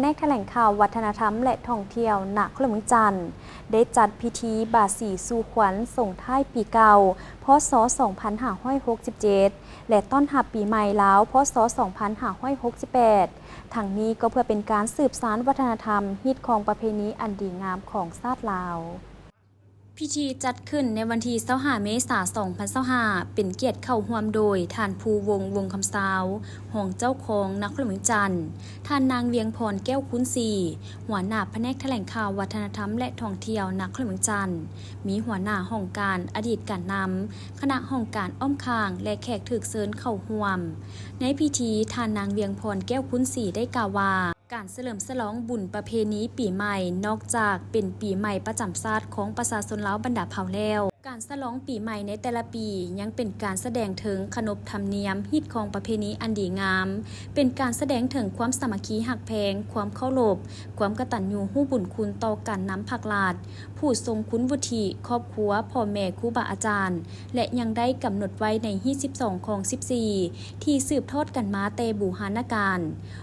ພະແນກຖະແຫຼງຂ່າວ ວັດທະນະທຳ ແລະ ທ່ອງທ່ຽວ ນະຄອນຫຼວງວຽງຈັນ ໄດ້ຈັດພິທີບາສີສູ່ຂວັນສົ່ງທ້າຍປີເກົ່າ ພ.ສ. ສອງພັນຫ້າຮ້ອຍຫົກສິບເຈັດ ແລະ ຕ້ອນຮັບປີໃໝ່ລາວ ພ.ສ. ສອງພັນຫ້າຮ້ອຍຫົກສິບແປດ ທັງນີ້ກໍເພື່ອເປັນການສືບສານວັດທະນະທຳ, ຮີດຄອງປະເພນີອັນດີງາມຂອງຊາດລາວ. ພິທີຈັດຂຶ້ນໃນວັນທີຊາວຫ້າ ເມສາ ສອງພັນຊາວຫ້າ ເປັນກຽດເຂົ້າຮ່ວມໂດຍ ທ່ານ ພູວົງ ວົງຄຳຊາວ ຮອງເຈົ້າຄອງນະຄອນຫຼວງວຽງຈັນ, ທ່ານນາງ ວຽງພອນ ແກ້ວຄູນສີ ຫົວໜ້າພະແນກຖະແຫຼງຂ່າວ ວັດທະນະທຳ ແລະ ທ່ອງທ່ຽວນະຄອນຫຼວງວຽງຈັນ, ມີຫົວໜ້າຫ້ອງການ, ອະດີດການນຳ, ຄະນະຫ້ອງການອ້ອມຂ້າງ ແລະ ແຂກຖືກເຊີນເຂົ້າຮ່ວມ. ໃນພິທີ, ທ່ານນາງ ວຽງພອນ ແກ້ວຄູນສີ ໄດ້ກ່າວວ່າ, ການສະເຫຼີມສະຫຼອງບຸນປະເພນີປີໃໝ່ ນອກຈາກເປັນປີໃໝ່ປະຈຳຊາດຂອງປະຊາຊົນລາວບັນດາເຜົ່າແລ້ວ, ການສະຫຼອງປີໃໝ່ໃນແຕ່ລະປີ ຍັງເປັນການສະແດງເຖິງຂະໜົບທຳນຽມ, ຮີດຄອງປະເພນີອັນດີງາມ, ເປັນການສະແດງເຖິງຄວາມສາມັກຄີຮັກແພງ, ຄວາມເຄົາລົບ, ຄວາມກະຕັນຍູຮູ້ບຸນຄຸນຕໍ່ການນຳພັກລັດ, ຜູ້ຊົງຄຸນວຸດທິ, ຄອບຄົວ, ພໍ່ແມ່, ຄູບາອາຈານ ແລະ ຍັງໄດ້ກຳນົດໄວ້ໃນຮີດສິບສອງ ຄອງສິບສີ່ ທີ່ສືບທອດກັນມາແຕ່ບູຮານະການ.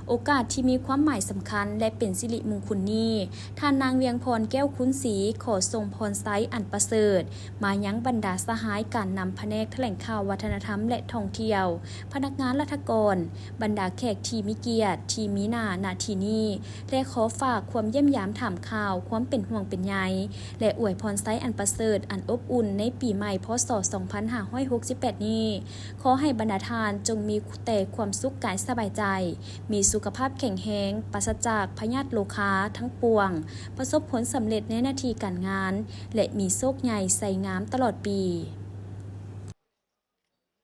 ໂອກາດທີ່ມີຄວາມໝາຍສຳຄັນ ແລະ ເປັນສິລິມຸງຄຸນນີ້, ທ່ານນາງ ວຽງພອນ ແກ້ວຄູນສີ ຂໍສົ່ງພອນໄຊອັນປະເສີດ ມາຍັງບັນດາສະຫາຍການນຳພະແນກຖະແຫຼງຂ່າວ ວັດທະນະທຳ ແລະ ທ່ອງທ່ຽວ, ພະນັກງານລັດຖະກອນ, ບັນດາແຂກທີ່ມີກຽດທີ່ມີໜ້າ ນະທີ່ນີ້ ແລະ ຂໍຝາກຄວາມຢ້ຽມຢາມຖາມຂ່າວ, ຄວາມເປັນຫ່ວງເປັນໃຍ ແລະ ອວຍພອນໄຊອັນປະເສີດ ອັນອົບອຸ່ນໃນປີໃໝ່ ພ.ສ. ສອງພັນຫ້າຮ້ອຍຫົກສິບແປດນີ້, ຂໍໃຫ້ບັນດາທ່ານຈົ່ງມີແຕ່ຄວາມສຸກກາຍສະບາຍໃຈ, ມີສຸຂະພາບແຂງແຮງ, ປາສະຈາກພະຍາດໂລຄາທັງປວງ, ປະສົບຜົນສຳເລັດໃນໜ້າທີ່ການງານ ແລະ ມີໂຊກໃຫຍ່ໄຊງາມຕະຫຼອດປີ.